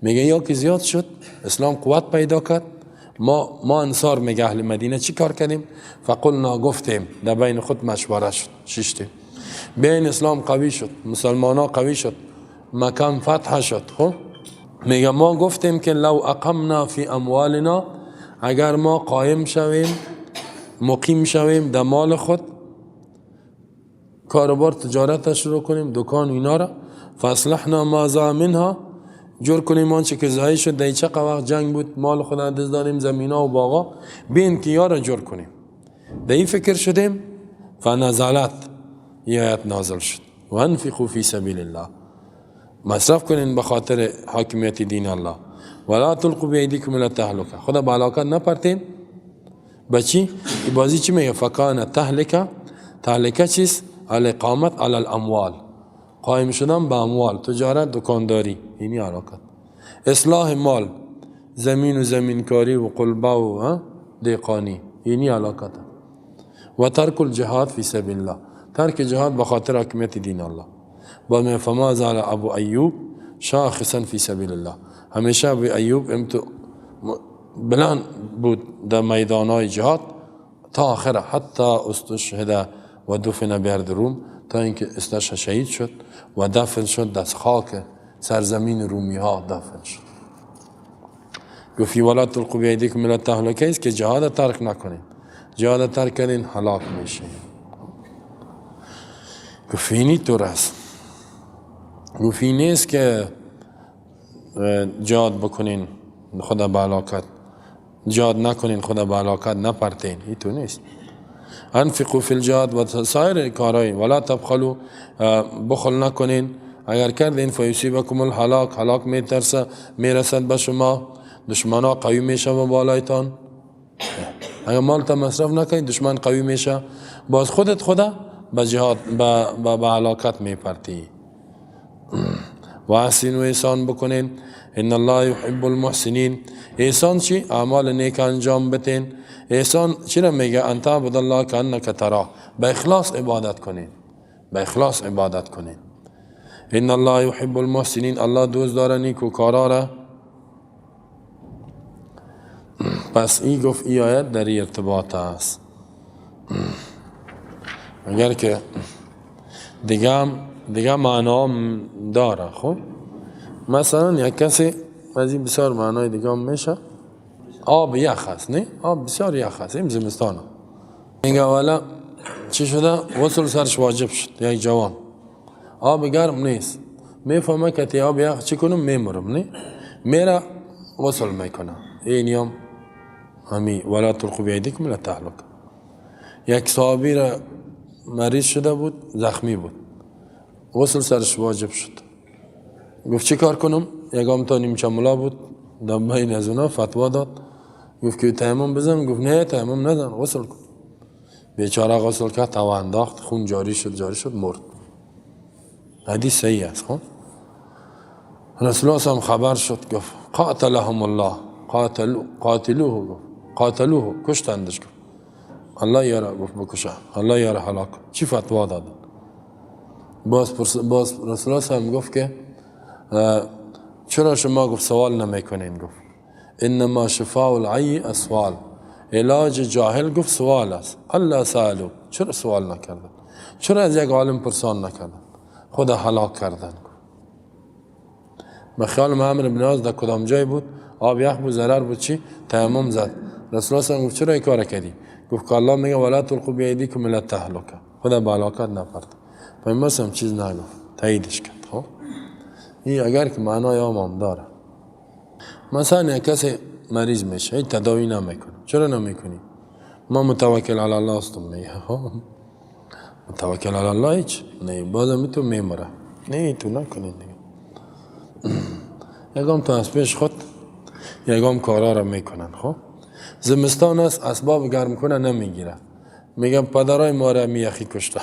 S1: میگه یا که زیاد شد، اسلام قوت پیدا کرد، ما انصار میگه اهل مدینه چی کار کردیم؟ فقلنا، گفتیم، در بین خود مشوره شد، ششتیم بین اسلام قوی شد، مسلمان ها قوی شد، مکان فتح شد. خب میگه ما گفتیم که لو اقمنا فی اموالنا، اگر ما قایم شویم، مقیم شویم در مال خود، کاروبار تجارت شروع کنیم، دکان و اینا را، فاصلحنا ما ضاع منها، جور کنیم آنچه که ضایع شد. در چه وقت جنگ بود، مال خود دست دادیم، زمینا و باغا، بین که یارا جور کنیم. در این فکر شدیم، فنزلت، یه آیت نازل شد، و انفقوا فی سبیل الله، مصرف کنین به خاطر حاکمیت دین الله، ولا تلقوا بایدیکم الی التهلکه، خدا به هلاکت نپرتین. بچی بازی چی میگه؟ فکان تهلکه، تهلکه چیست؟ الاقامت علی الاموال، قایم شدن به اموال، تجارت، دکانداری، اینی هلاکت. اصلاح مال، زمین و زمینکاری و قلبه و دیقانی، اینی هلاکت. و ترک الجهاد فی سبیل الله، ترک جهاد به خاطر حاکمیت دین الله. با می فما زال ابو ایوب شاخصا فی سبیل الله، همیشه ابو ایوب بلند بود در میدانهای جهاد تا آخره، حتی استشهد و دفن بیرد روم، تا اینکه استشهد شهید شد و دفن شد در خاک سرزمین رومی ها دفن شد. گفت ولا تلقوا بایدیکم الی التهلکه است که جهاد ترک نکنین، جهاد ترک کردین هلاک میشین. گفت اینی طور است. گفت این نیست که جهاد بکنین خدا به هلاکت، جهاد نکنین خدا به هلاکت نپرتین، این تو نیست. انفقوا فی الجهاد و سایر کارهای، ولا تبخلوا، بخل نکنین، اگر کردین فیصیبکم الهلاک، هلاک میترسه میرسد به شما، دشمنا قوی میشه به بالایتان. اگر مال تا مصرف نکنید دشمن قوی میشه، باز خودت خدا به جهاد به هلاکت میپرتی. و احسن و احسان بکنین، ان الله یحب المحسنین. احسان چی؟ اعمال نیک انجام بتین. احسان چی را میگه؟ ان تعبد الله کانک تراه، به اخلاص عبادت کنین، به اخلاص عبادت کنین. ان الله یحب المحسنین، الله دوست داره نیکوکارا را. پس این گفت ای آیت در ارتباط است. اگر که دیگه معنا داره. خب مثلا یک کسی از این بسیار معنای دیگه هم میشه. آب یخ است، نه؟ آب بسیار یخ است، این زمستان. میگه والا چی شده؟ غسل سرش واجب شد، یک جوان. آب گرم نیست، میفهمه که تی آب یخ چی کنم میمرم، نه؟ میره غسل میکنه. این هم همی ولا تلقوا بایدیکم الی التهلکه. یک صحابی را مریض شده بود، زخمی بود، غسل سرش واجب شد. گفت چی کار کنم؟ یکم تا نیمچه ملا بود در بین از اونا فتوا داد، گفت که تیمم بزن. گفت نه تیمم نزن، غسل کن. بیچاره غسل کرد، توا انداخت، خون جاری شد، جاری شد، مرد. حدیث صحیح است. خب رسول الله هم خبر شد، گفت قاتلهم الله، قاتلوه، گفت قاتلوه، کشتندش. گفت الله یارا، گفت بکشه، الله یارا هلاک. چی فتوا داد؟ باز رسول الله هم گفت که چرا شما گفت سوال نمیکنین؟ گفت انما شفاء العی السوال، علاج جاهل گفت سوال است. الله سالو، چرا سوال نکردن؟ چرا از یک عالم پرسان نکردن؟ خدا هلاک کردن. به خیال عمرو بن عاص در کدام جای بود؟ آب یخ بود، ضرر بود، چی؟ تیمم زد. رسول الله گفت چرا این کار کردی؟ گفت که الله میگه ولا تلقوا بایدیکم الی التهلکه، خدا به هلاکت نپرد. پیامبر هم چیز نگفت، تاییدش کرد. خب این اگر که معنای عام داره. مثلا یک کسی مریض میشه، هیچ تداوی نمیکنه. چرا نمیکنی؟ ما متوکل علی الله هستم. میگه خب متوکل علی الله هیچ نه، بازم تو میمره. نه تو نکنید دیگه. یگام تو از پیش خود یگام کارا را میکنن. خب زمستان است، اسباب گرم کنه نمیگیره، میگم پدرای ما را میخی کشته.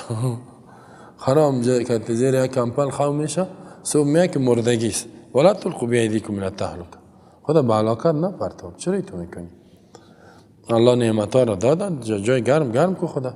S1: حرام که زیر یک کمپل خو میشه، صبح میاد که مردگی است. ولا تلقوا بایدیکم الی التهلکه، خدا به هلاکت نپرتاب. چرا تو میکنی؟ الله نعمت را دادن، جای گرم گرم کو خدا.